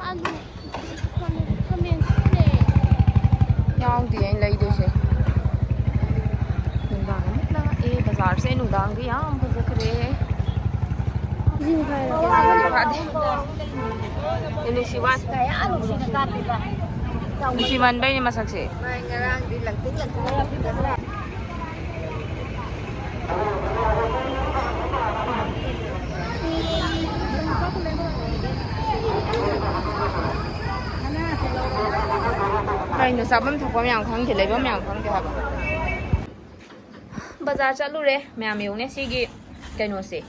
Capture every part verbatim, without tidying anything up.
ꯑꯂꯨ, ꯈꯥꯃꯦꯟ, ꯈꯥꯃꯦꯟ ꯁꯤꯅꯦ꯫ ꯌꯥꯎꯗꯦ ꯑꯩꯅ ꯂꯩꯗꯣꯏꯁꯦ꯫ ꯅꯨꯡꯗꯥꯡ ꯑꯃꯨꯛ ꯂꯥꯛꯑꯦ꯫ ꯕꯖꯥꯔꯁꯦ ꯅꯨꯡꯗꯥꯡꯗꯤ ꯌꯥꯝ ꯐꯖꯈ꯭ꯔꯦ꯫ ꯐꯥꯗꯦ꯫ ꯑꯦ, ꯅꯨꯡꯁꯤꯕ꯫ ꯅꯨꯡꯁꯤꯃꯟꯕꯩꯅꯦ ꯃꯁꯛꯁꯦ꯫ ꯀꯩꯅꯣ ꯆꯥꯐꯝ ꯊꯛꯐꯝ ꯌꯥꯝ ꯈꯪꯗꯦ, ꯂꯩꯐꯝ ꯌꯥꯝ ꯈꯪꯗꯦ ꯍꯥꯏꯕ꯫ ꯕꯖꯥꯔ ꯆꯠꯂꯨꯔꯦ ꯃꯌꯥꯝ, ꯌꯦꯡꯉꯨꯅꯦ ꯁꯤꯒꯤ ꯀꯩꯅꯣꯁꯦ,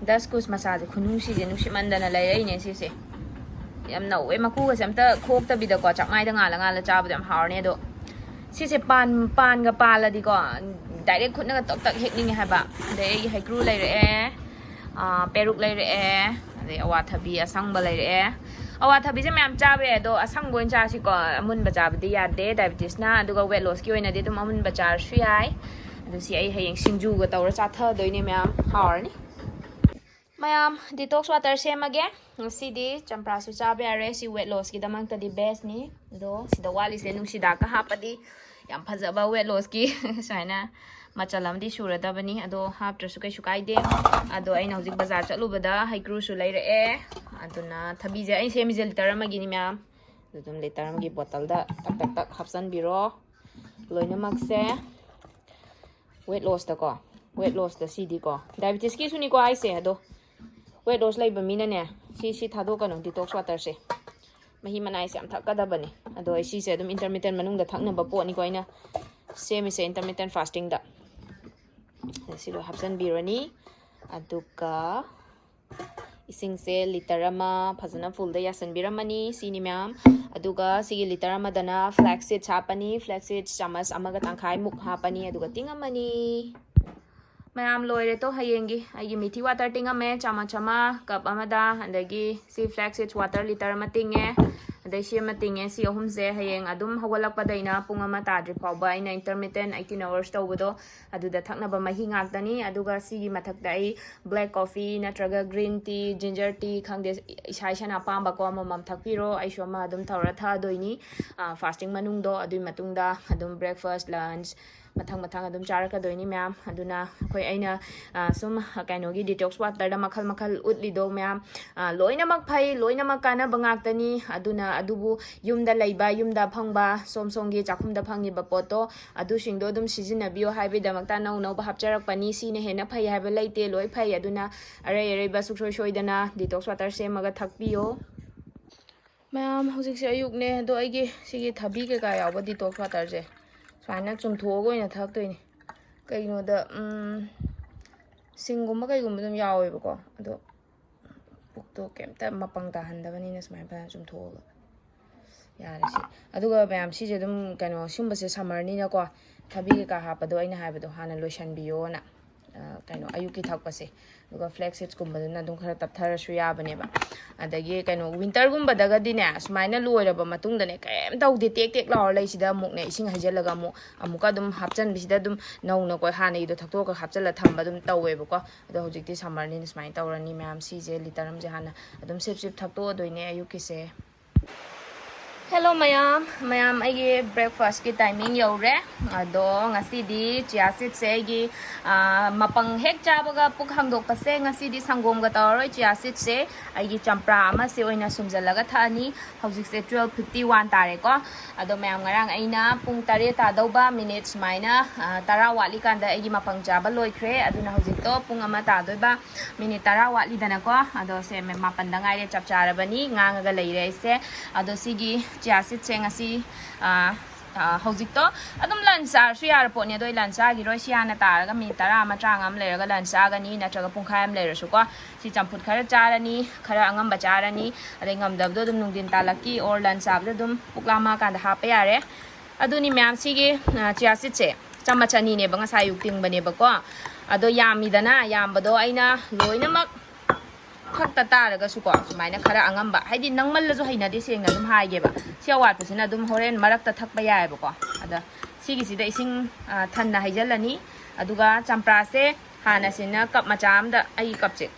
ꯗꯁ ꯀꯨꯁ ꯃꯆꯥꯁꯦ, ꯈꯨꯅꯨꯡꯁꯤꯁꯦ, ꯅꯨꯡꯁꯤꯃꯟꯗꯅ ꯂꯩꯔꯛꯏꯅꯦ ꯁꯤꯁꯦ꯫ ꯌꯥꯝ ꯅꯧꯋꯦ, ꯃꯀꯨꯒꯁꯦ ꯑꯝꯇ ꯈꯣꯛꯇꯕꯤꯗꯀꯣ, ꯆꯥꯛꯃꯥꯏꯗ ꯉꯥꯜꯂ ꯉꯥꯜꯂ ꯆꯥꯕꯗꯣ ꯌꯥꯝ ꯍꯥꯎꯔꯅꯤ꯫ ꯑꯗꯣ ꯁꯤꯁꯦ ꯄꯥꯟ, ꯄꯥꯟꯒ ꯄꯥꯜꯂꯗꯤꯀꯣ, ꯗꯥꯏꯔꯦꯛ ꯈꯨꯠꯅꯒ ꯇꯛ ꯇꯛ ꯍꯦꯛꯅꯤꯡꯉꯦ ꯍꯥꯏꯕ꯫ ꯑꯗꯩ ꯑꯩꯒꯤ ꯍꯩꯀ꯭ꯔꯨ ꯂꯩꯔꯛꯑꯦ, ꯑꯥ, ꯄꯦꯔꯨꯛ ꯂꯩꯔꯛꯑꯦ, ꯑꯗꯩ ꯑꯋꯥꯊꯕꯤ ꯑꯁꯪꯕ ꯂꯩꯔꯛꯑꯦ꯫ ꯑꯋꯥꯊꯕꯤꯁꯦ ꯃꯌꯥꯝ ꯆꯥꯕ ꯌꯥꯏ, ꯑꯗꯣ ꯑꯁꯪꯕ ꯑꯣꯏꯅ ꯆꯥꯁꯤꯀꯣ, ꯑꯃꯨꯟꯕ ꯆꯥꯕꯗꯤ ꯌꯥꯗꯦ ꯗꯥꯏꯕꯤꯇꯤꯁꯅ꯫ ꯑꯗꯨꯒ ꯋꯦꯠ ꯂꯣꯁꯀꯤ ꯑꯣꯏꯅꯗꯤ ꯑꯗꯨꯝ ꯑꯃꯨꯟꯕ ꯆꯥꯔꯁꯨ ꯌꯥꯏ꯫ ꯑꯗꯨ ꯁꯤ ꯑꯩ ꯍꯌꯦꯡ ꯁꯤꯡꯖꯨꯒ ꯇꯧꯔ ꯆꯥꯊꯗꯣꯏꯅꯦ ꯃꯌꯥꯝ, ꯍꯥꯎꯔꯅꯤ꯫ ꯃꯌꯥꯝ, ꯗꯤꯇꯣꯛꯁ ꯋꯥꯇꯔ ꯁꯦꯝꯃꯒꯦ꯫ ꯉꯁꯤꯗꯤ ꯆꯝꯄ꯭ꯔꯥꯁꯨ ꯆꯥꯕ ꯌꯥꯔꯦ꯫ ꯁꯤ ꯋꯦꯠ ꯂꯣꯁꯀꯤꯗꯃꯛꯇꯗꯤ ꯕꯦꯁꯅꯤ꯫ ꯑꯗꯣ ꯁꯤꯗ ꯋꯥꯠꯂꯤꯁꯦ ꯅꯨꯡꯁꯤꯗꯥꯛꯀ ꯍꯥꯞꯄꯗꯤ ꯌꯥꯝ ꯐꯖꯕ ꯋꯦꯠ ꯂꯣꯁꯀꯤ ꯁꯨꯃꯥꯏꯅ ꯃꯆꯜ ꯑꯃꯗꯤ ꯁꯨꯔꯗꯕꯅꯤ꯫ ꯑꯗꯣ ꯍꯥꯞꯇ꯭ꯔꯁꯨ ꯀꯩꯁꯨ ꯀꯥꯏꯗꯦ꯫ ꯑꯗꯣ ꯑꯩꯅ ꯍꯧꯖꯤꯛ ꯕꯖꯥꯔ ꯆꯠꯂꯨꯕꯗ ꯍꯩꯀ꯭ꯔꯨꯁꯨ ꯂꯩꯔꯛꯑꯦ꯫ ꯑꯗꯨꯅ ꯊꯕꯤꯁꯦ ꯑꯩ ꯁꯦꯝꯃꯤꯁꯦ ꯂꯤꯇꯔ ꯑꯃꯒꯤꯅꯤ ꯃꯌꯥꯝ꯫ ꯑꯗꯨꯝ ꯂꯤꯇꯔ ꯑꯃꯒꯤ ꯕꯣꯇꯜꯗ ꯇꯛ ꯇꯛ ꯇꯛ ꯍꯥꯞꯆꯤꯟꯕꯤꯔꯣ ꯂꯣꯏꯅꯃꯛꯁꯦ꯫ ꯋꯦꯠ ꯂꯣꯁꯇꯀꯣ, ꯋꯦꯠ ꯂꯣꯁꯇ ꯁꯤꯗꯤꯀꯣ, ꯗꯥꯏꯕꯤꯇꯤꯁꯀꯤꯁꯨꯅꯤꯀꯣ ꯍꯥꯏꯁꯦ꯫ ꯑꯗꯣ ꯋꯦꯠ ꯂꯣꯁ ꯂꯩꯕ ꯃꯤꯅꯅꯦ, ꯁꯤ, ꯁꯤ ꯊꯥꯗꯣꯛꯀꯅꯨ, ꯗꯤꯇꯣꯛꯁ ꯋꯥꯇꯔꯁꯦ꯫ ꯃꯍꯤ ꯃꯅꯥꯏꯁꯦ ꯌꯥꯝ ꯊꯛꯀꯗꯕꯅꯤ꯫ ꯑꯗꯣ ꯑꯩ ꯁꯤꯁꯦ ꯑꯗꯨꯝ ꯏꯟꯇꯔꯃꯤꯇꯦꯟ ꯃꯅꯨꯡꯗ ꯊꯛꯅꯕ ꯄꯣꯠꯅꯤꯀꯣ ꯑꯩꯅ ꯁꯦꯝꯃꯤꯁꯦ, ꯏꯟꯇꯔꯃꯤꯇꯦꯟ ꯐꯥꯁꯇꯤꯡꯗ꯫ ꯁꯤ ꯂꯣꯏ ꯍꯥꯞꯆꯤꯟꯕꯤꯔꯅꯤ꯫ ꯑꯗꯨꯒ ꯏꯁꯤꯡꯁꯦ ꯂꯤꯇꯔ ꯑꯃ ꯐꯖꯅ ꯐꯨꯜꯗ ꯌꯥꯁꯟꯕꯤꯔꯝꯃꯅꯤ꯫ ꯁꯤꯅꯤ ꯃꯌꯥꯝ꯫ ꯑꯗꯨꯒ ꯁꯤꯒꯤ ꯂꯤꯇꯔ ꯑꯃꯗꯅ ꯐ꯭ꯂꯦꯛꯁ ꯁꯤꯗ꯭ꯁ ꯍꯥꯞꯄꯅꯤ꯫ ꯐ꯭ꯂꯦꯛꯁ ꯁꯤꯗ꯭ꯁ ꯆꯥꯃꯁ ꯑꯃꯒ ꯇꯪꯈꯥꯏꯃꯨꯛ ꯍꯥꯞꯄꯅꯤ꯫ ꯑꯗꯨꯒ ꯇꯤꯡꯉꯝꯃꯅꯤ꯫ ꯃꯌꯥꯝ ꯂꯣꯏꯔꯦ ꯇꯣ꯫ ꯍꯌꯦꯡꯒꯤ ꯑꯩꯒꯤ ꯃꯤꯊꯤ ꯋꯥꯇꯔ ꯇꯤꯡꯉꯝꯃꯦ ꯆꯥꯃꯁ ꯑꯃ ꯀꯞ ꯑꯃꯗ꯫ ꯑꯗꯒꯤ ꯁꯤ ꯐ꯭ꯂꯦꯛꯁ ꯁꯤꯗ꯭ꯁ ꯋꯥꯇꯔ ꯂꯤꯇꯔ ꯑꯃ ꯇꯤꯡꯉꯦ꯫ ꯑꯗꯩ ꯁꯤ ꯑꯃ ꯇꯤꯡꯉꯦ꯫ ꯁꯤ ꯑꯍꯨꯝꯁꯦ ꯍꯌꯦꯡ ꯑꯗꯨꯝ ꯍꯧꯒꯠꯂꯛꯄꯗꯩꯅ ꯄꯨꯡ ꯑꯃ ꯇꯥꯗ꯭ꯔꯤ ꯐꯥꯎꯕ ꯑꯩꯅ intermittent eighteen hours ꯇꯧꯕꯗꯣ ꯑꯗꯨꯗ ꯊꯛꯅꯕ ꯃꯍꯤ ꯉꯥꯛꯇꯅꯤ꯫ ꯑꯗꯨꯒ ꯁꯤꯒꯤ ꯃꯊꯛꯇ ꯑꯩ black coffee ꯅꯠꯇ꯭ꯔꯒ green tea, ginger tea, ꯈꯪꯗꯦ, ꯏꯁꯥ ꯏꯁꯥꯅ ꯑꯄꯥꯝꯕꯀꯣ ꯑꯃꯃꯝ ꯊꯛꯄꯤꯔꯣ꯫ ꯑꯩꯁꯨ ꯑꯃ ꯑꯗꯨꯝ ꯇꯧꯔ ꯊꯛꯑꯗꯣꯏꯅꯤ꯫ Fasting ꯃꯅꯨꯡꯗꯣ ꯑꯗꯨꯒꯤ ꯃꯇꯨꯡꯗ ꯑꯗꯨꯝ breakfast, lunch, ꯃꯊꯪ ꯃꯊꯪ ꯑꯗꯨꯝ ꯆꯥꯔꯛꯀꯗꯣꯏꯅꯤ ꯃꯌꯥꯝ꯫ ꯑꯗꯨꯅ ꯑꯩꯈꯣꯏ, ꯑꯩꯅ ꯁꯨꯝ ꯀꯩꯅꯣꯒꯤ detox waterꯗ ꯃꯈꯜ ꯃꯈꯜ ꯎꯠꯂꯤꯗꯣ ꯃꯌꯥꯝ, ꯂꯣꯏꯅꯃꯛ ꯐꯩ, ꯂꯣꯏꯅꯃꯛ ꯀꯥꯟꯅꯕ ꯉꯥꯛꯇꯅꯤ꯫ ꯑꯗꯨꯅ ꯑꯗꯨꯕꯨ ꯌꯨꯝꯗ ꯂꯩꯕ, ꯌꯨꯝꯗ ꯐꯪꯕ, ꯁꯣꯝ ꯁꯣꯝꯒꯤ ꯆꯥꯛꯈꯨꯝꯗ ꯐꯪꯉꯤꯕ ꯄꯣꯠꯇꯣ ꯑꯗꯨꯁꯤꯡꯗꯣ ꯑꯗꯨꯝ ꯁꯤꯖꯤꯟꯅꯕꯤꯌꯣ ꯍꯥꯏꯕꯒꯤꯗꯃꯛꯇ ꯑꯅꯧ ꯑꯅꯧꯕ ꯍꯥꯞꯆꯔꯛꯄꯅꯤ꯫ ꯁꯤꯅ ꯍꯦꯟꯅ ꯐꯩ ꯍꯥꯏꯕ ꯂꯩꯇꯦ, ꯂꯣꯏ ꯐꯩ꯫ ꯑꯗꯨꯅ ꯑꯔꯩ ꯑꯔꯩꯕ ꯁꯨꯡꯁꯣꯏ ꯁꯣꯏꯗꯅ detox water ꯁꯦꯝꯃꯒ ꯊꯛꯄꯤꯌꯣ꯫ ꯃꯌꯥꯝ, ꯍꯧꯖꯤꯛꯁꯦ ꯑꯌꯨꯛꯅꯦ, ꯑꯗꯣ ꯑꯩꯒꯤ ꯁꯤꯒꯤ ꯊꯕꯤ ꯀꯩꯀꯥ ꯌꯥꯎꯕ detox waterꯁꯦ ꯁꯨꯃꯥꯏꯅ ꯆꯨꯝꯊꯣꯛꯑꯒ ꯑꯣꯏꯅ ꯊꯛꯇꯣꯏꯅꯦ꯫ ꯀꯩꯒꯤꯅꯣꯗ, ꯎꯝ, ꯁꯤꯡꯒꯨꯝꯕ ꯀꯩꯒꯨꯝꯕ ꯑꯗꯨꯝ ꯌꯥꯎꯋꯦꯕꯀꯣ, ꯑꯗꯣ ꯄꯨꯛꯇꯣ ꯀꯩꯝꯇ ꯃꯄꯪ ꯇꯥꯍꯟꯗꯕꯅꯤꯅ ꯁꯨꯃꯥꯏꯅ ꯐꯖꯅ ꯆꯨꯝꯊꯣꯛꯑꯒ ꯌꯥꯔꯦ ꯁꯤ꯫ ꯑꯗꯨꯒ ꯃꯌꯥꯝ, ꯁꯤꯁꯦ ꯑꯗꯨꯝ ꯀꯩꯅꯣ, ꯁꯤꯒꯨꯝꯕꯁꯦ summerꯅꯤꯅꯀꯣ, ꯊꯕꯤ ꯀꯩꯀꯥ ꯍꯥꯞꯄꯗꯣ ꯑꯩꯅ ꯍꯥꯏꯕꯗꯣ ꯍꯥꯟꯅ ꯂꯣꯏꯁꯟꯕꯤꯌꯣꯅ꯫ ꯑ, ꯀꯩꯅꯣ, ꯑꯌꯨꯛꯀꯤ ꯊꯛꯄꯁꯦ꯫ ꯑꯗꯨꯒ flax seedsꯀꯨꯝꯕꯗꯨꯅ ꯑꯗꯨꯝ ꯈꯔ ꯇꯞꯊꯔꯁꯨ ꯌꯥꯕꯅꯦꯕ꯫ ꯑꯗꯒꯤ ꯀꯩꯅꯣ, winterꯒꯨꯝꯕꯗꯒꯗꯤꯅꯦ, ꯁꯨꯃꯥꯏꯅ ꯂꯣꯏꯔꯕ ꯃꯇꯨꯡꯗꯅꯦ, ꯀꯩꯝ ꯇꯧꯗꯦ, ꯇꯦꯛ ꯇꯦꯛ ꯂꯥꯎꯔ ꯂꯩꯁꯤꯗ ꯑꯃꯨꯛꯅꯦ, ꯏꯁꯤꯡ ꯍꯩꯖꯤꯜꯂꯒ ꯑꯃꯨꯛ, ꯑꯃꯨꯛꯀ ꯑꯗꯨꯝ ꯍꯥꯞꯆꯟꯕꯁꯤꯗ ꯑꯗꯨꯝ ꯅꯧꯅꯀꯣ, ꯍꯥꯟꯅꯒꯤꯗꯣ ꯊꯛꯇꯣꯛꯑꯒ ꯍꯥꯞꯆꯜꯂ ꯊꯝꯕ ꯑꯗꯨꯝ ꯇꯧꯋꯦꯕꯀꯣ꯫ ꯑꯗꯣ ꯍꯧꯖꯤꯛꯇꯤ summerꯅꯤꯅ ꯁꯨꯃꯥꯏꯅ ꯇꯧꯔꯅꯤ ꯃꯌꯥꯝ꯫ ꯁꯤꯁꯦ litre ꯑꯃꯁꯦ ꯍꯥꯟꯅ ꯑꯗꯨꯝ ꯁꯤꯞ ꯁꯤꯞ ꯊꯛꯇꯣꯛꯑꯗꯣꯏꯅꯦ ꯑꯌꯨꯛꯀꯤꯁꯦ꯫ Hello ꯃꯌꯥꯝ, ꯃꯌꯥꯝ, ꯑꯩꯒꯤ breakfastꯀꯤ timing ꯌꯧꯔꯦ꯫ ꯑꯗꯣ ꯉꯁꯤꯗꯤ chia seedsꯁꯦ ꯑꯩꯒꯤ, ꯑ, ꯃꯄꯪ ꯍꯦꯛ ꯆꯥꯕꯒ ꯄꯨꯛ ꯍꯥꯡꯗꯣꯛꯄꯁꯦ ꯉꯁꯤꯗꯤ ꯁꯪꯒꯣꯝꯒ ꯇꯧꯔꯔꯣꯏ꯫ Chia seedsꯁꯦ ꯑꯩꯒꯤ ꯆꯝꯄ꯭ꯔꯥ ꯑꯃꯁꯦ ꯑꯣꯏꯅ ꯁꯨꯝꯖꯜꯂꯒ ꯊꯛꯑꯅꯤ꯫ ꯍꯧꯖꯤꯛꯁꯦ twelve fifty one ꯇꯥꯔꯦꯀꯣ꯫ ꯑꯗꯣ ꯃꯌꯥꯝ, ꯉꯔꯥꯡ ꯑꯩꯅ ꯄꯨꯡ ꯇꯔꯦꯠ ꯇꯥꯗꯧꯕ minute ꯁꯨꯃꯥꯏꯅ, ꯑ, ꯇꯔꯥ ꯋꯥꯠꯂꯤꯀꯥꯟꯗ ꯑꯩꯒꯤ ꯃꯄꯪ ꯆꯥꯕ ꯂꯣꯏꯈ꯭ꯔꯦ꯫ ꯑꯗꯨꯅ ꯍꯧꯖꯤꯛꯇꯣ ꯄꯨꯡ ꯑꯃ ꯇꯥꯗꯣꯏꯕ꯫ Minute ꯇꯔꯥ ꯋꯥꯠꯂꯤꯗꯅꯀꯣ꯫ ꯑꯗꯣ ꯁꯦ, ꯃꯥꯄꯟꯗ ꯉꯥꯏꯔꯦ, ꯆꯞ ꯆꯥꯔꯕꯅꯤ꯫ ꯉꯥꯡꯉꯒ ꯂꯩꯔꯦ ꯑꯩꯁꯦ꯫ ꯑꯗꯣ ꯁꯤꯒꯤ chia seedsꯁꯦ ꯉꯁꯤ, ꯑ, ꯑ, ꯍꯧꯖꯤꯛꯇꯣ ꯑꯗꯨꯝ lunch ꯆꯥꯔꯁꯨ ꯌꯥꯔ ꯄꯣꯠꯅꯤ꯫ ꯑꯗꯣ ꯑꯩ lunch ꯆꯥꯈꯤꯔꯣꯏ꯫ ꯁꯤ ꯍꯥꯟꯅ ꯇꯥꯔꯒ minute ꯇꯔꯥ ꯑꯃ, ꯇꯔꯥꯃꯉꯥ ꯑꯃ ꯂꯩꯔꯒ lunch ꯆꯥꯒꯅꯤ, ꯅꯠꯇ꯭ꯔꯒ ꯄꯨꯡꯈꯥꯏ ꯑꯃ ꯂꯩꯔꯁꯨꯀꯣ꯫ ꯁꯤ ꯆꯝꯐꯨꯠ ꯈꯔ ꯆꯥꯔꯅꯤ, ꯈꯔ ꯑꯉꯝꯕ ꯆꯥꯔꯅꯤ꯫ ꯑꯗꯩ ꯉꯝꯗꯕꯗꯣ ꯑꯗꯨꯝ ꯅꯨꯡꯊꯤꯟ ꯇꯥꯜꯂꯛꯀꯤ or lunch ꯆꯥꯕꯗ ꯑꯗꯨꯝ ꯄꯨꯛ ꯂꯥꯝꯃꯛꯑꯀꯥꯟꯗ ꯍꯥꯞꯄ ꯌꯥꯔꯦ꯫ ꯑꯗꯨꯅꯤ ꯃꯌꯥꯝ, ꯁꯤꯒꯤ, ꯑ, chia seedꯁꯦ ꯆꯥꯃꯁ ꯑꯅꯤꯅꯦꯕ ꯉꯁꯥꯏ ꯑꯌꯨꯛ ꯇꯤꯡꯕꯅꯦꯕꯀꯣ꯫ ꯑꯗꯣ ꯌꯥꯝꯃꯤꯗꯅ, ꯌꯥꯝꯕꯗꯣ ꯑꯩꯅ ꯂꯣꯏꯅꯃꯛ ꯈꯛꯇ ꯇꯥꯔꯒꯁꯨꯀꯣ, ꯁꯨꯃꯥꯏꯅ ꯈꯔ ꯑꯉꯝꯕ, ꯍꯥꯏꯗꯤ ꯅꯪꯃꯜꯂꯁꯨ ꯍꯩꯅꯗꯦ, ꯁꯦꯡꯅ ꯑꯗꯨꯝ ꯍꯥꯏꯒꯦꯕ꯫ ꯁꯤ ꯑꯋꯥꯠꯄꯁꯤꯅ ꯑꯗꯨꯝ ꯍꯣꯔꯦꯟ ꯃꯔꯛꯇ ꯊꯛꯄ ꯌꯥꯏꯑꯕꯀꯣ꯫ ꯑꯗ ꯁꯤꯒꯤꯁꯤꯗ ꯏꯁꯤꯡ, ꯑ, ꯊꯟꯅ ꯍꯩꯖꯤꯜꯂꯅꯤ꯫ ꯑꯗꯨꯒ ꯆꯝꯄ꯭ꯔꯥꯁꯦ ꯍꯥꯟꯅ ꯁꯤꯅ ꯀꯞ ꯃꯆꯥ ꯑꯃꯗ, ꯑꯩꯒꯤ ꯀꯞꯁꯦ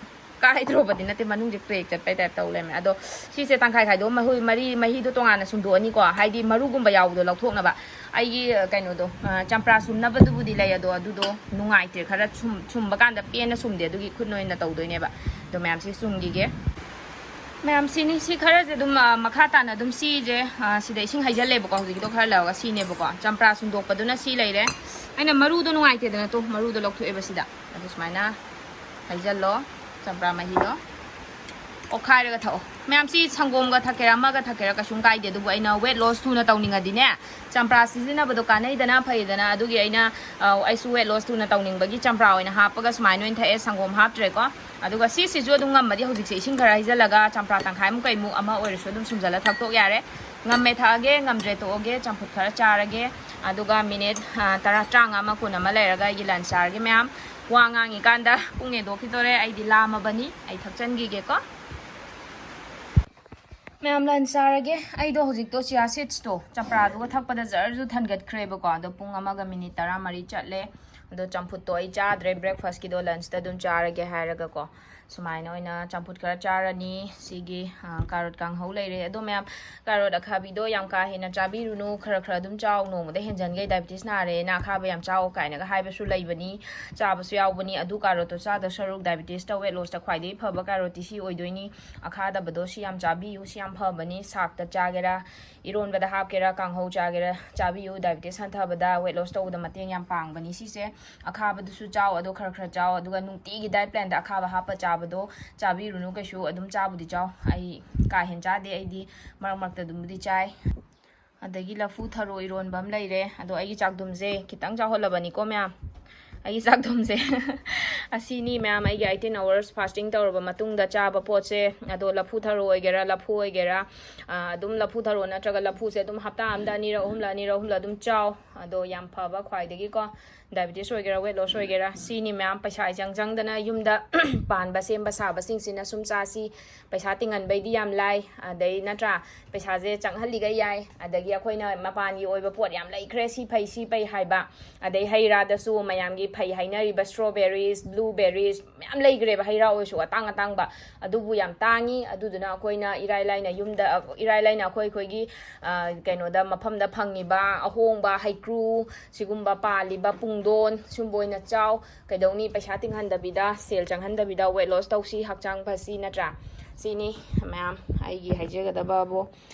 ꯀꯥꯏꯗ꯭ꯔꯣꯕꯗꯤ ꯅꯠꯇꯦ, ꯃꯅꯨꯡꯁꯦ ꯀ꯭ꯔꯦꯛ ꯆꯠꯄꯩ ꯇꯥꯏꯞ ꯇꯧ ꯂꯩꯔꯝꯃꯦ꯫ ꯑꯗꯣ ꯁꯤꯁꯦ ꯇꯪꯈꯥꯏ ꯈꯥꯏꯗꯣꯛꯑ ꯃꯍꯨ-, ꯃꯔꯤ, ꯃꯍꯤꯗꯣ ꯇꯣꯉꯥꯟꯅ ꯁꯨꯝꯗꯣꯛꯑꯅꯤꯀꯣ, ꯍꯥꯏꯗꯤ ꯃꯔꯨꯒꯨꯝꯕ ꯌꯥꯎꯕꯗꯣ ꯂꯧꯊꯣꯛꯅꯕ꯫ ꯑꯩꯒꯤ, ꯑ, ꯀꯩꯅꯣꯗꯣ, ꯑ, ꯆꯝꯄ꯭ꯔꯥ ꯁꯨꯝꯅꯕꯗꯨꯕꯨꯗꯤ ꯂꯩ, ꯑꯗꯣ ꯑꯗꯨꯗꯣ ꯅꯨꯡꯉꯥꯏꯇ꯭ꯔꯦ, ꯈꯔ ꯁꯨꯝ-, ꯁꯨꯝꯕ ꯀꯥꯟꯗ ꯄꯦꯟꯅ ꯁꯨꯝꯗꯦ, ꯑꯗꯨꯒꯤ ꯈꯨꯠꯅ ꯑꯣꯏꯅ ꯇꯧꯗꯣꯏꯅꯦꯕ꯫ ꯑꯗꯣ ꯃꯌꯥꯝꯁꯤ ꯁꯨꯝꯈꯤꯒꯦ꯫ ꯃꯌꯥꯝ ꯁꯤꯅꯤ, ꯁꯤ ꯈꯔꯁꯦ ꯑꯗꯨꯝ, ꯑ, ꯃꯈꯥ ꯇꯥꯅ ꯑꯗꯨꯝ ꯁꯤꯁꯦ, ꯑ, ꯁꯤꯗ ꯏꯁꯤꯡ ꯍꯩꯖꯜꯂꯦꯕꯀꯣ, ꯍꯧꯖꯤꯛꯀꯤꯗꯣ ꯈꯔ ꯂꯧꯔꯒ ꯁꯤꯅꯦꯕꯀꯣ꯫ ꯆꯝꯄ꯭ꯔꯥ ꯁꯨꯝꯗꯣꯛꯄꯗꯨꯅ ꯁꯤ ꯂꯩꯔꯦ꯫ ꯑꯩꯅ ꯃꯔꯨꯗꯣ ꯅꯨꯡꯉꯥꯏꯇꯦꯗꯅ, ꯇꯣ, ꯃꯔꯨꯗꯣ ꯂꯧꯊꯣꯛꯑꯦꯕ ꯁꯤꯗ꯫ ꯑꯗꯨ ꯁꯨꯃꯥꯏꯅ ꯍꯩꯖꯜꯂꯣ, ꯆꯝꯄ꯭ꯔꯥ ꯃꯍꯤꯗꯣ꯫ ꯑꯣꯠꯈꯥꯏꯔꯒ ꯊꯛꯑꯣ꯫ ꯃꯌꯥꯝ ꯁꯤ ꯁꯪꯒꯣꯝꯒ ꯊꯛꯀꯦꯔꯥ, ꯑꯃꯒ ꯊꯛꯀꯦꯔꯥ, ꯀꯩꯁꯨꯝ ꯀꯥꯏꯗꯦ꯫ ꯑꯗꯨꯕꯨ ꯑꯩꯅ weight loss ꯊꯨꯅ ꯇꯧꯅꯤꯡꯉꯗꯤꯅꯦ, ꯆꯝꯄ꯭ꯔꯥ ꯁꯤꯖꯤꯟꯅꯕꯗꯣ ꯀꯥꯟꯅꯩꯗꯅ, ꯐꯩꯗꯅ꯫ ꯑꯗꯨꯒꯤ ꯑꯩꯅ, ꯑ, ꯑꯩꯁꯨ weight loss ꯊꯨꯅ ꯇꯧꯅꯤꯡꯕꯒꯤ ꯆꯝꯄ꯭ꯔꯥ ꯑꯣꯏꯅ ꯍꯥꯞꯄꯒ ꯁꯨꯃꯥꯏꯅ ꯑꯣꯏꯅ ꯊꯛꯑꯦ, ꯁꯪꯒꯣꯝ ꯍꯥꯞꯇ꯭ꯔꯦꯀꯣ꯫ ꯑꯗꯨꯒ ꯁꯤꯁꯤꯁꯨ ꯑꯗꯨꯝ ꯉꯝꯃꯗꯤ ꯍꯧꯖꯤꯛꯁꯦ ꯏꯁꯤꯡ ꯈꯔ ꯍꯩꯖꯤꯜꯂꯒ ꯆꯝꯄ꯭ꯔꯥ ꯇꯪꯈꯥꯏꯃꯨꯛ ꯀꯩꯃꯨꯛ ꯑꯃ ꯑꯣꯏꯔꯁꯨ ꯑꯗꯨꯝ ꯁꯨꯝꯖꯜꯂ ꯊꯛꯇꯣꯛ ꯌꯥꯔꯦ꯫ ꯉꯝꯃꯦ ꯊꯛꯑꯒꯦ, ꯉꯝꯗ꯭ꯔꯦ ꯇꯣꯛꯑꯒꯦ, ꯆꯝꯐꯨꯠ ꯈꯔ ꯆꯥꯔꯒꯦ꯫ ꯑꯗꯨꯒ ꯃꯤꯅꯤꯠ, ꯑ, ꯇꯔꯥ, ꯇꯔꯥꯃꯉꯥ ꯑꯃ ꯀꯨꯟ ꯑꯃ ꯂꯩꯔꯒ ꯑꯩꯒꯤ lunch ꯆꯥꯔꯒꯦ ꯃꯌꯥꯝ꯫ ꯋꯥ ꯉꯥꯡꯉꯤꯀꯥꯟꯗ ꯄꯨꯡ ꯍꯦꯟꯗꯣꯛꯈꯤꯗꯣꯔꯦ, ꯑꯩꯗꯤ ꯂꯥꯝꯃꯕꯅꯤ, ꯑꯩ ꯊꯛꯆꯟꯈꯤꯒꯦꯀꯣ꯫ ꯃꯌꯥꯝ lunch ꯆꯥꯔꯒꯦ꯫ ꯑꯩꯗꯣ ꯍꯧꯖꯤꯛꯇꯣ chia seeds ꯇꯣ ꯆꯝꯄ꯭ꯔꯥꯗꯨꯒ ꯊꯛꯄꯗ ꯖꯔꯁꯨ ꯊꯟꯒꯠꯈ꯭ꯔꯦꯕꯀꯣ꯫ ꯑꯗꯣ ꯄꯨꯡ ꯑꯃꯒ ꯃꯤꯅꯤꯠ ꯇꯔꯥꯃꯔꯤ ꯆꯠꯂꯦ꯫ ꯑꯗꯣ ꯆꯝꯐꯨꯠꯇꯣ ꯑꯩ ꯆꯥꯗ꯭ꯔꯦ, breakfast ꯀꯤꯗꯣ lunch ꯇ ꯑꯗꯨꯝ ꯆꯥꯔꯒꯦ ꯍꯥꯏꯔꯒꯀꯣ꯫ ꯁꯨꯃꯥꯏꯅ ꯑꯣꯏꯅ ꯆꯝꯐꯨꯠ ꯈꯔ ꯆꯥꯔꯅꯤ꯫ ꯁꯤꯒꯤ, ꯑ, carrot ꯀꯥꯡꯍꯧ ꯂꯩꯔꯦ꯫ ꯑꯗꯣ ꯃꯌꯥꯝ, carrot ꯑꯈꯥꯕꯤꯗꯣ ꯌꯥꯝ ꯀꯥ ꯍꯦꯟꯅ ꯆꯥꯕꯤꯔꯨꯅꯨ, ꯈꯔ ꯈꯔ ꯑꯗꯨꯝ ꯆꯥꯎ꯫ ꯅꯣꯡꯃꯗ ꯍꯦꯟꯖꯟꯈꯩ diabetes ꯅꯥꯔꯦꯅ ꯑꯈꯥꯕ ꯌꯥꯝ ꯆꯥꯎ ꯀꯥꯏꯅꯒ ꯍꯥꯏꯕꯁꯨ ꯂꯩꯕꯅꯤ, ꯆꯥꯕꯁꯨ ꯌꯥꯎꯕꯅꯤ꯫ ꯑꯗꯨ carrot ꯇꯣ ꯆꯥꯗꯧ ꯁꯔꯨꯛ diabetes ꯇ weight loss ꯇ ꯈ꯭ꯋꯥꯏꯗꯒꯤ ꯐꯕ carrot ꯇꯤ ꯁꯤ ꯑꯣꯏꯗꯣꯏꯅꯤ꯫ ꯑꯈꯥꯗꯕꯗꯣ ꯁꯤ ꯌꯥꯝ ꯆꯥꯕꯤꯌꯨ, ꯁꯤ ꯌꯥꯝ ꯐꯕꯅꯤ꯫ ꯁꯥꯛꯇ ꯆꯥꯒꯦꯔꯥ, ꯏꯔꯣꯟꯕꯗ ꯍꯥꯞꯀꯦꯔꯥ, ꯀꯥꯡꯍꯧ ꯆꯥꯒꯦꯔꯥ, ꯆꯥꯕꯤꯌꯨ꯫ Diabetes ꯍꯟꯊꯕꯗ, weight loss ꯇꯧꯕꯗ ꯃꯇꯦꯡ ꯌꯥꯝ ꯄꯥꯡꯕꯅꯤ ꯁꯤꯁꯦ꯫ ꯑꯈꯥꯕꯗꯨꯁꯨ ꯆꯥꯎ, ꯑꯗꯣ ꯈꯔ ꯈꯔ ꯆꯥꯎ꯫ ꯑꯗꯨꯒ ꯅꯨꯡꯇꯤꯒꯤ diet plan ꯗ ꯑꯈꯥꯕ ꯍꯥꯞꯄ ꯆꯥꯕꯗꯣ ꯆꯥꯕꯤꯔꯨꯅꯨ ꯀꯩꯁꯨ, ꯑꯗꯨꯝ ꯆꯥꯕꯨꯗꯤ ꯆꯥꯎ꯫ ꯑꯩ ꯀꯥ ꯍꯦꯟꯅ ꯆꯥꯗꯦ, ꯑꯩꯗꯤ ꯃꯔꯛ ꯃꯔꯛꯇ ꯑꯗꯨꯝꯕꯨꯗꯤ ꯆꯥꯏ꯫ ꯑꯗꯒꯤ ꯂꯐꯨ ꯊꯔꯣ ꯏꯔꯣꯟꯕ ꯑꯃ ꯂꯩꯔꯦ꯫ ꯑꯗꯣ ꯑꯩꯒꯤ ꯆꯥꯛꯗꯨꯝꯁꯦ ꯈꯤꯇꯪ ꯆꯥꯎꯍꯜꯂꯕꯅꯤꯀꯣ ꯃꯌꯥꯝ꯫ ꯑꯩꯒꯤ ꯆꯥꯛꯊꯨꯝꯁꯦ ꯑꯁꯤꯅꯤ ꯃꯌꯥꯝ, ꯑꯩꯒꯤ eighteen hours fasting ꯇꯧꯔꯕ ꯃꯇꯨꯡꯗ ꯆꯥꯕ ꯄꯣꯠꯁꯦ꯫ ꯑꯗꯣ ꯂꯐꯨ ꯊꯔꯣ ꯑꯣꯏꯒꯦꯔꯥ, ꯂꯐꯨ ꯑꯣꯏꯒꯦꯔꯥ, ꯑꯗꯨꯝ ꯂꯐꯨ ꯊꯔꯣ ꯅꯠꯇ꯭ꯔꯒ ꯂꯐꯨꯁꯦ ꯑꯗꯨꯝ ꯍꯞꯇꯥ ꯑꯃꯗ ꯑꯅꯤꯔꯛ ꯑꯍꯨꯝꯂꯛ, ꯑꯅꯤꯔꯛ ꯑꯍꯨꯝꯂꯛ ꯑꯗꯨꯝ ꯆꯥꯎ꯫ ꯑꯗꯣ ꯌꯥꯝ ꯐꯕ ꯈ꯭ꯋꯥꯏꯗꯒꯤꯀꯣ, diabetes ꯑꯣꯏꯒꯦꯔꯥ, weight loss ꯑꯣꯏꯒꯦꯔꯥ, ꯁꯤꯅꯤ ꯃꯌꯥꯝ꯫ ꯄꯩꯁꯥ ꯏꯆꯪ ꯆꯪꯗꯅ ꯌꯨꯝꯗ ꯄꯥꯟꯕ ꯁꯦꯝꯕ ꯁꯥꯕꯁꯤꯡꯁꯤꯅ ꯁꯨꯝ ꯆꯥꯁꯤ꯫ ꯄꯩꯁꯥ ꯇꯤꯡꯍꯟꯕꯩꯗꯤ ꯌꯥꯝ ꯂꯥꯏ, ꯑꯗꯩ ꯅꯠꯇ꯭ꯔꯥ? ꯄꯩꯁꯥꯁꯦ ꯆꯪꯍꯜꯂꯤꯒꯩ ꯌꯥꯏ꯫ ꯑꯗꯒꯤ ꯑꯩꯈꯣꯏꯅ ꯃꯄꯥꯟꯒꯤ ꯑꯣꯏꯕ ꯄꯣꯠ ꯌꯥꯝ ꯂꯩꯈ꯭ꯔꯦ, ꯁꯤ ꯐꯩ, ꯁꯤ ꯐꯩ ꯍꯥꯏꯕ꯫ ꯑꯗꯩ ꯍꯩ ꯔꯥꯗꯁꯨ ꯃꯌꯥꯝꯒꯤ ꯐꯩ ꯍꯥꯏꯅꯔꯤꯕ strawberries, blueberries ꯃꯌꯥꯝ ꯂꯩꯈ꯭ꯔꯦꯕ, ꯍꯩ ꯔꯥ ꯑꯣꯏꯔꯁꯨ ꯑꯇꯥꯡ ꯑꯇꯥꯡꯕ꯫ ꯑꯗꯨꯕꯨ ꯌꯥꯝ ꯇꯥꯡꯉꯤ꯫ ꯑꯗꯨꯗꯨꯅ ꯑꯩꯈꯣꯏꯅ ꯏꯔꯥꯏ ꯂꯥꯏꯅ ꯌꯨꯝꯗ, ꯏꯔꯥꯏ ꯂꯥꯏꯅ ꯑꯩꯈꯣꯏ ꯑꯩꯈꯣꯏꯒꯤ, ꯑ, ꯀꯩꯅꯣꯗ, ꯃꯐꯝꯗ ꯐꯪꯉꯤꯕ ꯑꯍꯣꯡꯕ ꯍꯩꯀ꯭ꯔꯨ, ꯁꯤꯒꯨꯝꯕ ꯄꯥꯜꯂꯤꯕ ꯄꯨꯡꯗꯣꯟ, ꯁꯤꯒꯨꯝꯕ ꯑꯣꯏꯅ ꯆꯥꯎ꯫ ꯀꯩꯗꯧꯅꯤ, ꯄꯩꯁꯥ ꯇꯤꯡꯍꯟꯗꯕꯤꯗ, ꯁꯦꯜ ꯆꯪꯍꯟꯗꯕꯤꯗ weight loss ꯇꯧꯁꯤ, ꯍꯛꯆꯥꯡ ꯐꯁꯤ, ꯅꯠꯇ꯭ꯔꯥ? ꯁꯤꯅꯤ ꯃꯌꯥꯝ ꯑꯩꯒꯤ ꯍꯥꯏꯖꯒꯗꯕꯕꯨ꯫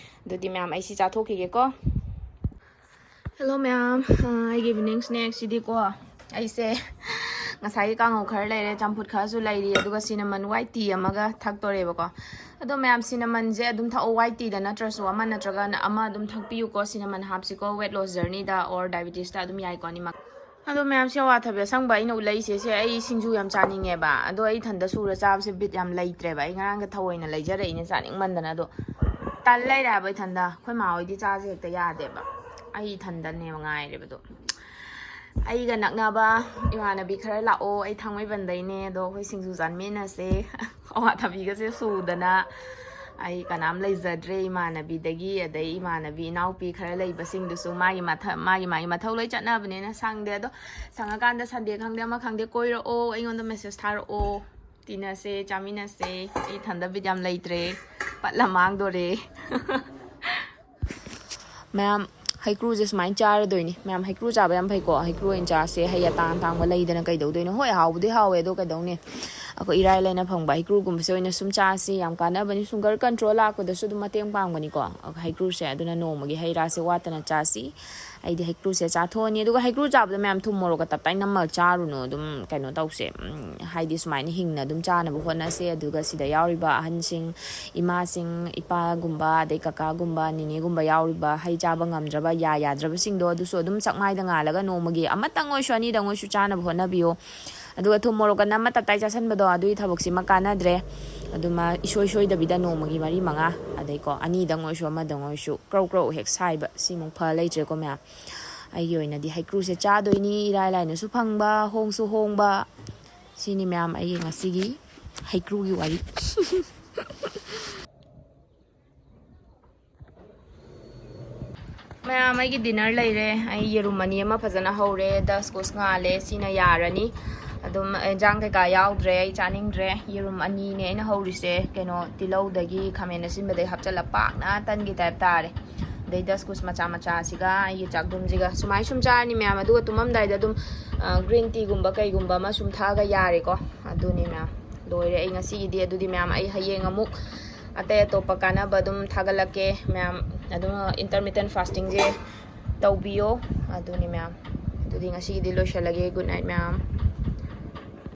ꯑꯗꯨꯗꯤ ꯃꯌꯥꯝ, ꯑꯩ ꯁꯤ ꯆꯥꯊꯣꯛꯈꯤꯒꯦꯀꯣ꯫ Hello ꯃꯌꯥꯝ, ꯑ, ꯑꯩꯒꯤ evening snack ꯁꯤꯗꯤꯀꯣ, ꯑꯩꯁꯦ ꯉꯁꯥꯏꯒꯤ ꯀꯥꯡꯉꯧ ꯈꯔ ꯂꯩꯔꯦ, ꯆꯝꯐꯨꯠ ꯈꯔꯁꯨ ꯂꯩꯔꯤ, ꯑꯗꯨꯒ cinnamon white tea ꯑꯃꯒ ꯊꯛꯇꯣꯔꯦꯕꯀꯣ꯫ ꯑꯗꯣ ꯃꯌꯥꯝ, cinnamonꯁꯦ ꯑꯗꯨꯝ ꯊꯛꯑꯣ, white teaꯗ ꯅꯠꯇ꯭ꯔꯁꯨ ꯑꯃ ꯅꯠꯇ꯭ꯔꯒ ꯑꯃ ꯑꯗꯨꯝ ꯊꯛꯄꯤꯌꯨꯀꯣ꯫ Cinnamon ꯍꯥꯞꯁꯤꯀꯣ weight loss journeyꯗ or diabetesꯇ ꯑꯗꯨꯝ ꯌꯥꯏꯀꯣ ꯑꯅꯤꯃꯛ꯫ ꯑꯗꯣ ꯃꯌꯥꯝꯁꯦ, ꯑꯋꯥꯊꯕꯤ ꯑꯁꯪꯕ ꯑꯩꯅ ꯎꯠꯂꯛꯏꯁꯦ, ꯁꯦ ꯑꯩ ꯁꯤꯡꯖꯨ ꯌꯥꯝ ꯆꯥꯅꯤꯡꯉꯦꯕ, ꯑꯗꯣ ꯑꯩ ꯏꯊꯟꯗ ꯁꯨꯔ ꯆꯥꯕꯁꯦ ꯕꯤꯠ ꯌꯥꯝ ꯂꯩꯇ꯭ꯔꯦꯕ꯫ ꯑꯩ ꯉꯔꯥꯡꯒ ꯊꯑꯣꯏꯅ ꯂꯩꯖꯔꯛꯏꯅꯦ ꯆꯥꯅꯤꯡꯃꯟꯗꯅ꯫ ꯑꯗꯣ ꯇꯟ ꯂꯩꯔꯦ ꯍꯥꯏꯕ ꯏꯊꯟꯗ꯫ ꯑꯩꯈꯣꯏ ꯃꯥ ꯍꯣꯏꯗꯤ ꯆꯥꯁꯦ ꯍꯦꯛꯇ ꯌꯥꯗꯦꯕ, ꯑꯩ ꯏꯊꯟꯗꯅꯦꯕ ꯉꯥꯏꯔꯦꯕꯗꯣ꯫ ꯑꯩꯒ ꯅꯛꯅꯕ ꯏꯃꯥꯟꯅꯕꯤ ꯈꯔ ꯂꯥꯛꯑꯣ, ꯑꯩ ꯊꯥꯡꯃꯩꯕꯟꯗꯩꯅꯦ, ꯑꯗꯣ ꯑꯩꯈꯣꯏ ꯁꯤꯡꯖꯨ ꯆꯥꯃꯤꯟꯅꯁꯦ꯫ ꯑꯋꯥꯊꯕꯤꯒꯁꯦ ꯁꯨꯗꯅ ꯑꯩ ꯀꯅꯥꯝ ꯂꯩꯖꯗ꯭ꯔꯦ ꯏꯃꯥꯟꯅꯕꯤꯗꯒꯤ, ꯑꯗꯩ ꯏꯃꯥꯟꯅꯕꯤ ꯏꯅꯥꯎꯄꯤ ꯈꯔ ꯂꯩꯕꯁꯤꯡꯗꯨꯁꯨ ꯃꯥꯒꯤ ꯃꯊ-, ꯃꯥꯒꯤ ꯃꯥꯒꯤ ꯃꯊꯧ ꯂꯣꯏ ꯆꯠꯅꯕꯅꯤꯅ ꯁꯪꯗꯦ꯫ ꯑꯗꯣ ꯁꯪꯉꯀꯥꯟꯗ Sunday ꯈꯪꯗꯦ ꯑꯃ ꯈꯪꯗꯦ ꯀꯣꯏꯔꯛꯑꯣ, ꯑꯩꯉꯣꯟꯗ message ꯊꯥꯔꯛꯑꯣ, ꯇꯤꯟꯅꯁꯦ, ꯆꯥꯃꯤꯟꯅꯁꯦ꯫ ꯑꯩ ꯏꯊꯟꯗ ꯕꯤꯠ ꯌꯥꯝ ꯂꯩꯇ꯭ꯔꯦ, ꯄꯠꯂ ꯃꯥꯡꯗꯣꯔꯦ꯫ ꯃꯌꯥꯝ, ꯍꯩꯀ꯭ꯔꯨꯁꯦ ꯁꯨꯃꯥꯏꯅ ꯆꯥꯔꯗꯣꯏꯅꯤ꯫ ꯃꯌꯥꯝ, ꯍꯩꯀ꯭ꯔꯨ ꯆꯥꯕ ꯌꯥꯝ ꯐꯩꯀꯣ꯫ ꯍꯩꯀ꯭ꯔꯨ ꯑꯣꯏꯅ ꯆꯥꯁꯦ, ꯍꯩ ꯑꯇꯥꯡ ꯑꯇꯥꯡꯕ ꯂꯩꯗꯅ ꯀꯩꯗꯧꯗꯣꯏꯅꯣ? ꯍꯣꯏ, ꯍꯥꯎꯕꯨꯗꯤ ꯍꯥꯎꯋꯦ, ꯑꯗꯣ ꯀꯩꯗꯧꯅꯤ? ꯑꯩꯈꯣꯏ ꯏꯔꯥꯏ ꯂꯥꯏꯅ ꯐꯪꯕ ꯍꯩꯀ꯭ꯔꯨꯒꯨꯝꯕꯁꯦ ꯑꯣꯏꯅ ꯁꯨꯝ ꯆꯥꯁꯤ꯫ ꯌꯥꯝ ꯀꯥꯟꯅꯕꯅꯤ, ꯁꯨꯒꯔ ꯀꯟꯇ꯭ꯔꯣꯜ ꯂꯥꯛꯄꯗꯁꯨ ꯑꯗꯨꯝ ꯃꯇꯦꯡ ꯄꯥꯡꯕꯅꯤꯀꯣ ꯍꯩꯀ꯭ꯔꯨꯁꯦ꯫ ꯑꯗꯨꯅ ꯅꯣꯡꯃꯒꯤ ꯍꯩ ꯔꯥꯁꯦ ꯋꯥꯠꯇꯅ ꯆꯥꯁꯤ꯫ ꯑꯩꯗꯤ ꯍꯩꯀ꯭ꯔꯨꯁꯦ ꯆꯥꯊꯣꯛꯑꯅꯤ꯫ ꯑꯗꯨꯒ ꯍꯩꯀ꯭ꯔꯨ ꯆꯥꯕꯗ ꯃꯌꯥꯝ ꯊꯨꯝ ꯃꯣꯔꯣꯛꯀ ꯇꯞꯇꯥꯏ ꯅꯝꯃꯒ ꯆꯥꯔꯨꯅꯨ꯫ ꯑꯗꯨꯝ ꯀꯩꯅꯣ ꯇꯧꯁꯦ, ꯎꯝ, ꯍꯥꯏꯗꯤ ꯁꯨꯃꯥꯏꯅ ꯍꯤꯡꯅ ꯑꯗꯨꯝ ꯆꯥꯅꯕ ꯍꯣꯠꯅꯁꯦ꯫ ꯑꯗꯨꯒ ꯁꯤꯗ ꯌꯥꯎꯔꯤꯕ ꯑꯍꯟꯁꯤꯡ, ꯏꯃꯥꯁꯤꯡ, ꯏꯄꯥꯒꯨꯝꯕ, ꯑꯗꯩ ꯀꯀꯥꯒꯨꯝꯕ, ꯅꯤꯅꯦꯒꯨꯝꯕ ꯌꯥꯎꯔꯤꯕ, ꯍꯩ ꯆꯥꯕ ꯉꯝꯗ꯭ꯔꯕ, ꯌꯥ ꯌꯥꯗ꯭ꯔꯕꯁꯤꯡꯗꯣ, ꯑꯗꯨꯁꯨ ꯑꯗꯨꯝ ꯆꯥꯛꯃꯥꯏꯗ ꯉꯥꯜꯂꯒ ꯅꯣꯡꯃꯒꯤ ꯑꯃꯇꯪ ꯑꯣꯏꯁꯨ, ꯑꯅꯤꯗꯪ ꯑꯣꯏꯁꯨ ꯆꯥꯅꯕ ꯍꯣꯠꯅꯕꯤꯌꯣ꯫ ꯑꯗꯨꯒ ꯊꯨꯝ ꯃꯣꯔꯣꯛꯀ ꯅꯝꯃ ꯇꯞꯇꯥꯏ ꯆꯥꯁꯟꯕꯗꯣ, ꯑꯗꯨꯒꯤ ꯊꯕꯛꯁꯤꯃ ꯀꯥꯟꯅꯗ꯭ꯔꯦ꯫ ꯑꯗꯨꯃ ꯏꯁꯣꯏ ꯁꯣꯏꯗꯕꯤꯗ ꯅꯣꯡꯃꯒꯤ ꯃꯔꯤ ꯃꯉꯥ, ꯑꯗꯩꯀꯣ, ꯑꯅꯤꯗꯪ ꯑꯣꯏꯁꯨ, ꯑꯃꯗꯪ ꯑꯣꯏꯁꯨ, ꯀ꯭ꯔꯧ ꯀ꯭ꯔꯧ ꯍꯦꯛ ꯁꯥꯏꯕ, ꯁꯤꯃꯨꯛ ꯐ ꯂꯩꯇ꯭ꯔꯦꯀꯣ ꯃꯌꯥꯝ꯫ ꯑꯩꯒꯤ ꯑꯣꯏꯅꯗꯤ ꯍꯩꯀ꯭ꯔꯨꯁꯦ ꯆꯥꯗꯣꯏꯅꯤ, ꯏꯔꯥꯏ ꯂꯥꯏꯅꯁꯨ ꯐꯪꯕ, ꯍꯣꯡꯁꯨ ꯍꯣꯡꯕ꯫ ꯁꯤꯅꯤ ꯃꯌꯥꯝ ꯑꯩꯒꯤ ꯉꯁꯤꯒꯤ ꯍꯩꯀ꯭ꯔꯨꯒꯤ ꯋꯥꯔꯤ꯫ ꯃꯌꯥꯝ, ꯑꯩꯒꯤ ꯗꯤꯅꯔ ꯂꯩꯔꯦ꯫ ꯑꯩ ꯌꯦꯔꯨꯝ ꯑꯅꯤ ꯑꯃ ꯐꯖꯅ ꯍꯧꯔꯦ, ꯗꯁ ꯀꯨꯁ ꯉꯥꯜꯂꯦ, ꯁꯤꯅ ꯌꯥꯔꯅꯤ꯫ ꯑꯗꯨꯝ ꯑꯦꯟꯖꯥꯡ ꯀꯩꯀꯥ ꯌꯥꯎꯗ꯭ꯔꯦ, ꯑꯩ ꯆꯥꯅꯤꯡꯗ꯭ꯔꯦ꯫ ꯌꯦꯔꯨꯝ ꯑꯅꯤꯅꯦ ꯑꯩꯅ ꯍꯧꯔꯤꯁꯦ, ꯀꯩꯅꯣ, ꯇꯤꯜꯍꯧꯗꯒꯤ ꯈꯥꯃꯦꯟ ꯑꯁꯤꯟꯕꯗꯒꯤ ꯍꯥꯞꯆꯤꯜꯂ ꯄꯥꯛꯅ ꯇꯟꯒꯤ ꯇꯥꯏꯞ ꯇꯥꯔꯦ꯫ ꯑꯗꯩ ꯗꯁ ꯀꯨꯁ ꯃꯆꯥ ꯃꯆꯥꯁꯤꯒ ꯑꯩꯒꯤ ꯆꯥꯛꯗꯨꯝꯁꯤꯒ ꯁꯨꯃꯥꯏ ꯁꯨꯝ ꯆꯥꯔꯅꯤ ꯃꯌꯥꯝ꯫ ꯑꯗꯨꯒ ꯇꯨꯝꯃꯝꯗꯥꯏꯗ ꯑꯗꯨꯝ, ꯑ, ꯒ꯭ꯔꯤꯟ ꯇꯤꯒꯨꯝꯕ ꯀꯩꯒꯨꯝꯕ ꯑꯃ ꯁꯨꯝ ꯊꯛꯑꯒ ꯌꯥꯔꯦꯀꯣ꯫ ꯑꯗꯨꯅꯤ ꯃꯌꯥꯝ, ꯂꯣꯏꯔꯦ ꯑꯩ ꯉꯁꯤꯒꯤꯗꯤ꯫ ꯑꯗꯨꯗꯤ ꯃꯌꯥꯝ, ꯑꯩ ꯍꯌꯦꯡ ꯑꯃꯨꯛ ꯑꯇꯩ ꯑꯇꯣꯞꯄ ꯀꯥꯟꯅꯕ ꯑꯗꯨꯝ ꯊꯥꯒꯠꯂꯛꯀꯦ ꯃꯌꯥꯝ꯫ ꯑꯗꯨꯝ intermittent fasting ꯁꯦ ꯇꯧꯕꯤꯌꯣ꯫ ꯑꯗꯨꯅꯤ ꯃꯌꯥꯝ, ꯑꯗꯨꯗꯤ ꯉꯁꯤꯒꯤꯗꯤ ꯂꯣꯏꯁꯤꯜꯂꯒꯦ꯫ Good night ꯃꯌꯥꯝ꯫